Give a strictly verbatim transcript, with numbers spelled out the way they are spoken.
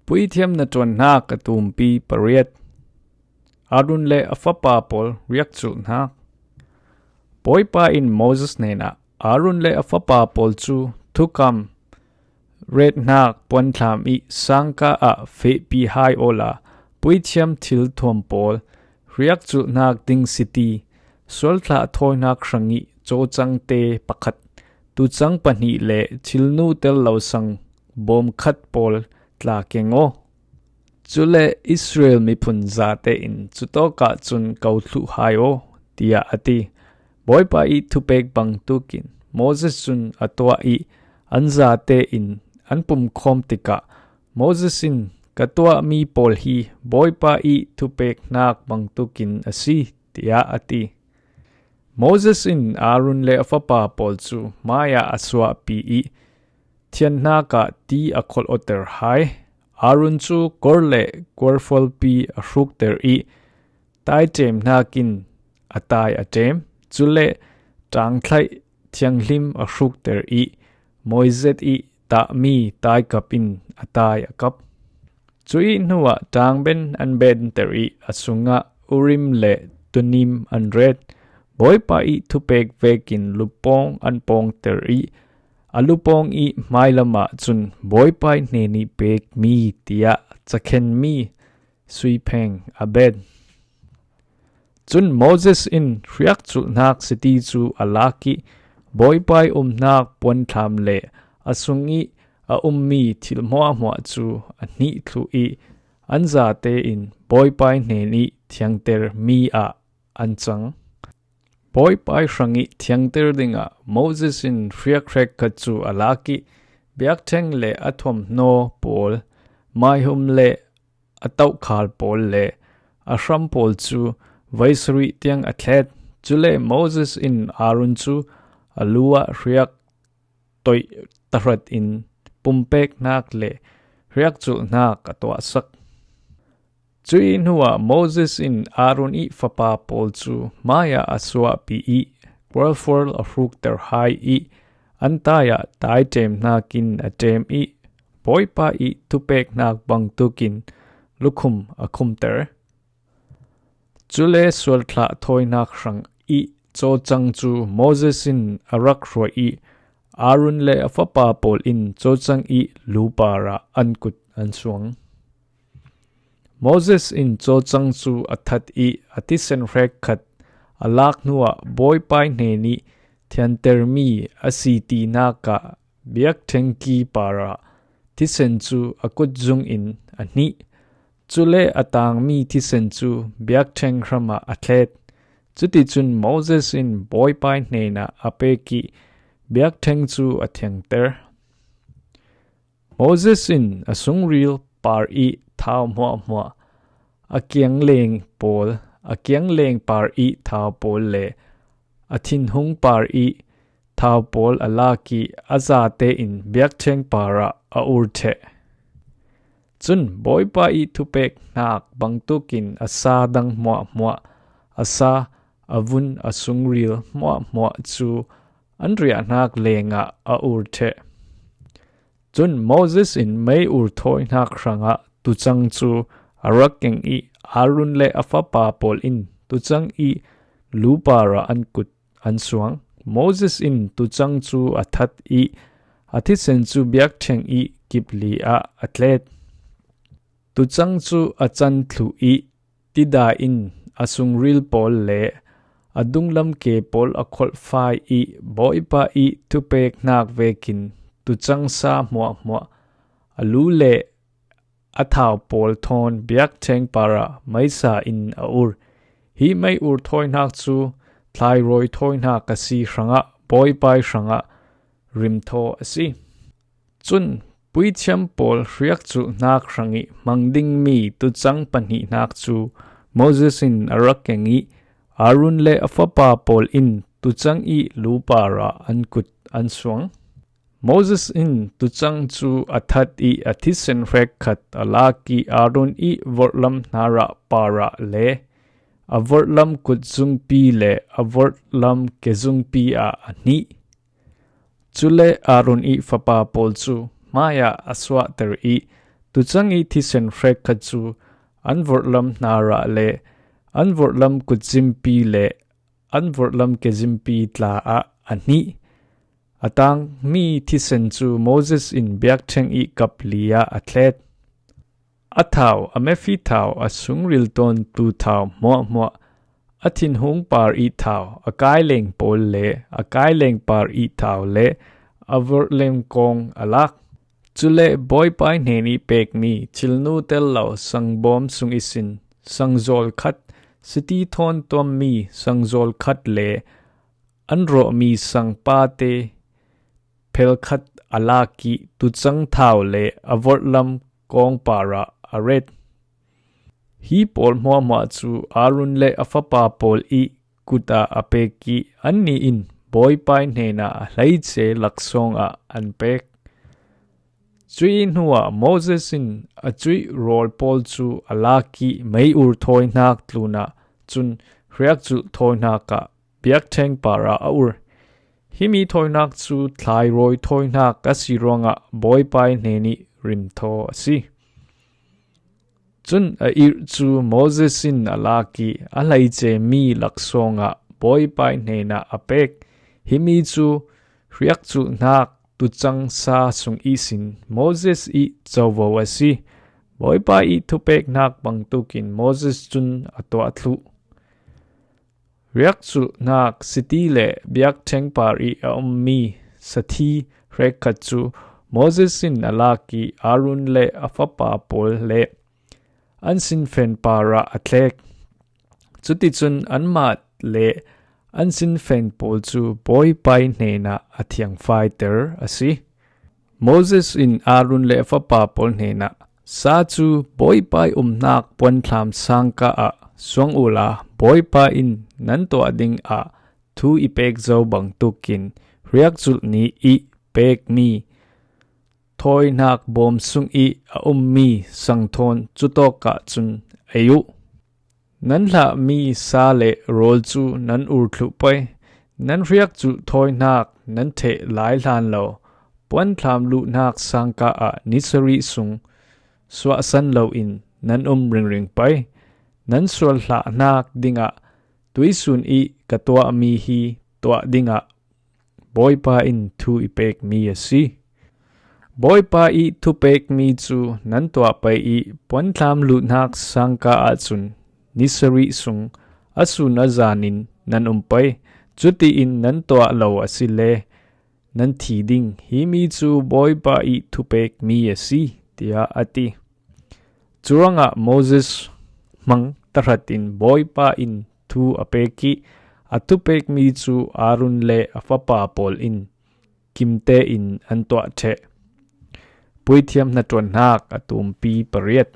Puithiamna ṭuanhnak a tumpi pariat. Aaron le a fapa pawl riakculhnak. Bawipa in Moses hnenah, Aaron le a fapa pawl cu thukam rethnak puanthlam ih sangka ah fehpi hai awla puithiam thilthuam pawl, riakculhnak ding siti, sualthlah thawinak hrangih cawcangte pakhat, tucang pahnih le thilnu tel lo sang bawm khat pawl tla keng aw. Cule Israel miphun zate in cutawkah cun ko thluh hai aw, tiah a ti. Bawipa ih thupek bangtukin Moses cun a tuah ih an zate in an pumkhawm tikah Moses in, ka tuahmi pawl hi Bawipa ih thupeknak bangtukin a si, tiah a ti. Moses in Aaron le a fapa pawl cu hmaiah a suahpi ih thianhnak ah ti a kholhawter hai. Aaron cu kor le kuarfualpi a hrukter ih taiṭemhnak in a tai a ṭem. Cule ṭangthlaih thianghlim a hrukter ih mawizet ih tahmi taikap in a tai a kap. Cuih hnuah ṭangben an benter ih a sungah Urim le Tunim an ret. Bawipa ih thupek vekin lupawng an pawngter ih a lupawng ih hmailam ah cun Bawipa ih hnenih pekmi tiah cakhenmi suipheng a bet. Cun Moses in hriakculhnak siti cu a lak ih Bawipa ih umhnak puanthlam le a sung ih a ummi thil hmuahhmuah cu a hnih thluh ih an zate in Bawipa ih hnenih thiangtermi ah an cang. Bawipa ih hrangih thiangter dingah Moses in hriak hrekkhat cu a lak ih biakṭheng le a thuamhnaw pawl, maihum le a tohkhal pawl le a hram pawl cu voi sarih tiang a thlet. Cule Moses in Aaron cu a lu ah hriak toih tahrat in pumpeknak le hriakculhnak a tuahsak. Cuih hnuah Moses in Aaron ih fapa pawl cu hmaiah a suahpi ih kuarfual a hrukter hai ih an tai ah taiṭemhnak in a ṭem ih Bawipa ih thupeknak bangtukin lukhum a khumter. Cule sualthlah thawinak hrang ih cawcang cu Moses in a rak hruai ih Aaron le a fapa pawl in cawcang ih lu parah an kut an suang. Moses in cawcang cu a that ih a thisen hrekkhat a lak hnuah Bawipa ih hnenih thiantermi a si tinak ah biakṭheng ki parah thisen cu a kut zung in a hnih. Cule a tangmi thisen cu biakṭheng hram ah a thlet. Cuticun Moses in Bawipa ih hnenah a pek ih biakṭheng cu a thiangter. Moses in a sungril par ih thau hmuahhmuah, a kiangleng pawl, a kiangleng par ih thau pawl le a thinhung par ih thau pawl a lak ih a zate in biakṭheng parah a ur ṭheh. Cun Bawipa ih thupeknak bangtukin a sa dang hmuahhmuah, a sa, a vun, a sungril hmuahhmuah cu an riahnak lengah a ur ṭheh. Cun Moses in mei ur thawinak hrangah tucang cu a rak keng ih Aaron le a fapa pawl in tucang ih lu parah an kut an suang. Moses in tucang cu a that ih a thisen cu biakṭheng ih kipli ah a tlet. Tucang cu a can thluh ih tidai in a sungril pawl le a dunglam ke pawl a kholhfai ih Bawipa ih thupeknak vekin tucang sa hmuahhmuah, a lu le a thau pawl thawn biakṭheng parah meisa in a ur. Hi mei ur thawinak cu thlairawi thawinak a si hrangah Bawipa ih hrangah rimthaw a si. Cun puithiam pawl hriakculhnak hrangih hmang dingmi tucang pahnihnak cu Moses in a rak keng ih Aaron le a fapa pawl in tucang ih lu parah an kut an suang. Moses in tucang cu a that ih a thisen hrekkhat a lak ih Aaron ih vorhlam hnarah parah le a vorhlam kutzungpi le a vorhlam kezungpi ah a hnih. Cule Aaron ih fapa pawl cu hmaiah a suahter ih Tucang i thisen hrekkhat cu an vorhlam hnarah le an vorhlam kutzimpi le an vorhlam kezimpi tla ah a hnih. A tangmi thisen cu Moses in biakṭheng i kap li ah a thlet. A thau, a mefi thau, a sungril tawntu thau hmuahhmuah, a thinhung par i thau, a kaileng pawl le a kaileng par i thau le a vorhlem kawng a lak. Cule Bawipa hnen i pekmi thilnu tel lo sangbawm sung ihsin sangzawl khat, siti thawn tuammi sangzawl khat le an rawhmi sangpate phelkhat a lak i tucang thau le a vorhlam kawng parah a ret. Hi pawl hmuahhmuah cu Aaron le a fapa pawl i kut ah a pek i annih in Bawipa i hnenah a hleice laksawng ah an pek. Cuih hnuah Moses in a cuih rawl pawl cu a lak i mei-ur thawinak tlunah cun hriakculh thawinak ah biakṭheng parah a ur. Himi thawinak cu thlairawi thawinak a si ruangah Bawipa i hnen i rimthaw a si. Cun a irh cu Moses in a lak i a hleice mi laksawng ah Bawipa i hnenah a pek. Himi cu hriakculhnak tucang sa sung ihsin Moses i covo a si. Bawipa i thupeknak bangtuk in Moses cun a tuah thluh. Hriakculhnak siti le biakṭheng par i a ummi sathi hrekkhat cu Moses in a lak i Aaron le a fapa pawl le an sinfen parah a thlek. Cuticun anmah le an sinfen pawl cu Bawipa i hnenah a thiangfaiter a si. Moses in Aaron le a fapa pawl hnenah, sa cu Bawipa i umnak puanthlam sangka ah suang uhla Bawipa in nan tuah dingah thu i pek zo bangtukin hriakculh ni i pekmi thawinak bawm sung i a ummi sangthawn cutawk ah cun ei uh. Nan hlahmi sa le rawl cu nan ur thluh pei. Nan hriakculh thawinak nan theh lai hlan lo. Puanthlam luhnak sangka ah ni sarih sung suahsan loin nan um ringring pei. Nan sual hlahnak dingah tuisun i ka tuahmi hi tuah dingah Bawipa in thu i pekmi a si. Bawipa i thupekmi cu nan tuah pei i puanthlam luhnak sangka ahcun ni sarih sung a sun a zan in nan um pei. Cutiin nan tuah lo asile nan thi ding. Himi cu Bawipa i thupekmi a si, tiah a ti. Curuangah Moses hmang tahratin Bawipa in thu a pek i a thupekmi cu Aaron le a fapa pawl in kimte in an tuah ṭheh. Puithiam hnaṭuannak a tumpi pariat.